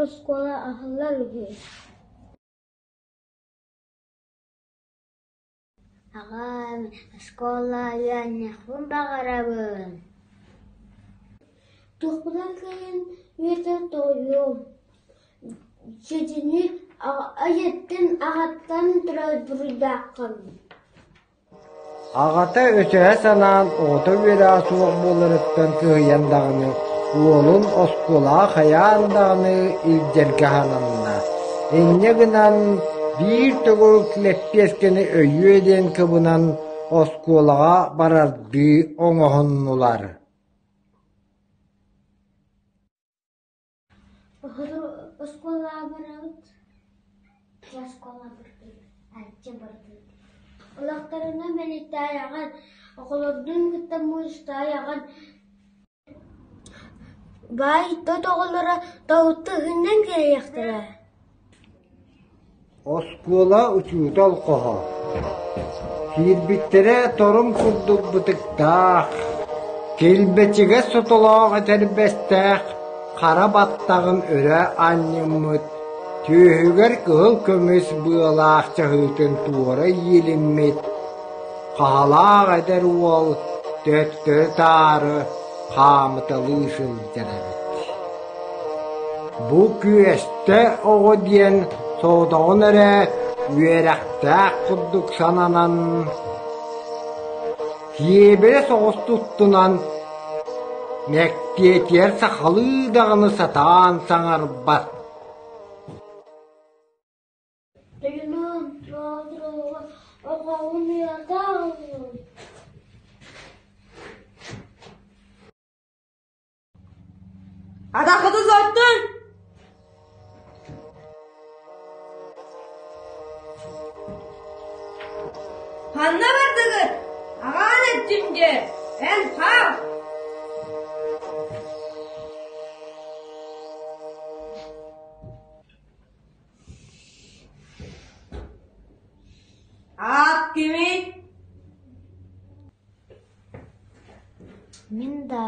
оскуола аһыллар үһү. Аҕам оскуола үөрэниэхпин баҕарабын. Туохпунан кыайан үөрэтэр тоҕойуом. Дьиэтини ийэттэн аҕаттан турар буруйдааххын. Аҕата өсөһө санаан оҕото үөрэҕэ суох буоларыттан кыһыйан даҕаны уолун оскуолаҕа хайаан даҕаны илдьэргэ сананна. Инньэ гынан биир төгүл лэппиэскэни өйүө диэн кыбынан оскуолаҕа барардыы оҥоһуннулар. Оскуолаҕа барабыт, оскуола бардыбыт, арчы бардыбыт. Олохторуна мэлитээйэҕин, оҕолордуун кытта муустаайаҕын Баай тот оҕолоро тоһутта-ыһыннан кэлиэхтэрэ Оскуола учуутал хоһо Киирбиттэрэ торум курдук бытыктаах, килбэчигэс сотолоох этэрбэстээх, хара баттаҕын өрө анньыммыт, түөһүгэр кыһыл көмүс быалаах чаһыытын туора иилиммит, хаһалаах эдэр уол төттөрү-таары хаамыталыы сылдьар эбит. Бу күөстэ оҕо диэн соҕотоҕун эрэ үөрэхтээх курдук сананан, киэбирэ соҕус туттунан, мэктиэтигэр сахалыы даҕаны сатаан саҥарбат. Атаххытын соттун! Ханна бардыгыт? Аҕаан эттим дьэ, эн хаал! Аат кимий? Мин да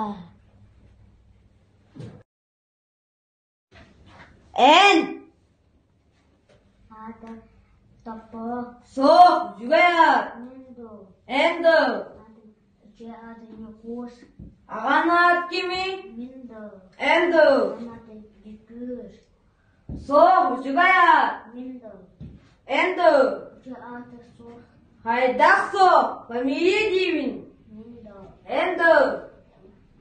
Эн Аата Топпоо Суох, үчүгэй аат. Мин дуу Эн дуу Дьиэ аата Ньукуус Аҕан аат кимий? Мин дуу Эн дуу Аҕам аата Дьөгүөр Суох, үчүгэй аат. Мин дуу Эн дуу Дьиэ аата суох Хайдах суох? Фамилия диибин. Мин дуу Эн дуу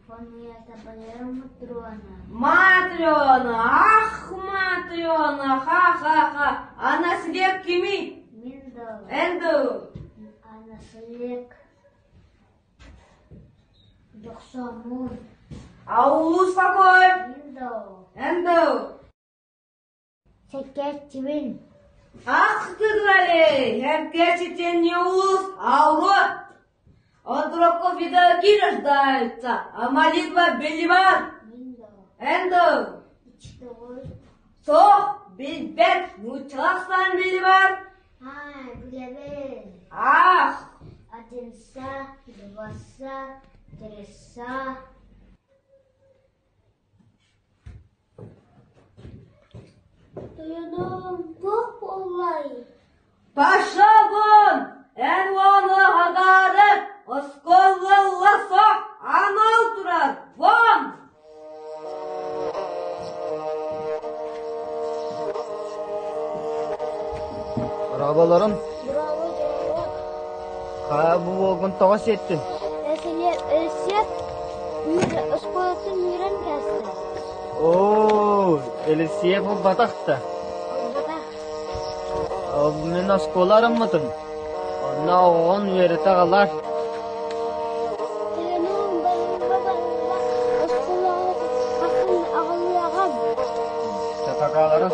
Фамилията Валера Матрена Матрена, ах, Матрена, ха-ха-ха. А наслед кимий? Мин дуу Эн дуу А наслед Дохсомун А улуус какой? Мин дуу Эн дуу Сэкээччибин Ах ты дуралей! Эркээччитин не улус, а урод! От дураков видаки рождаются, а молитва беливар. Мин дуу Эн дуу Ичтоҕой Суох, билбэт, нууччалахсан беливар. Аа, билэбин Ах! Одинса, дваса, треса. Тойонум туох буоллай? Пошел вон! Эн уону хагаары оскуолалла сох анал турар! Вон! Дорооболорун. Браво, дорообо. Хаа бу уолгун тоҕо сиэттин? Өссө оскуолатын үөрэн кээстэ. Оо, Елисеев ылбатах да? Ылбатах. Мин оскуола арыммытым. Онно оҕоҕун үөрэтэ аҕалар. Тойонум барыга барыга оскуолаҕа хатын аҕалыаҕым. Чатакааларын.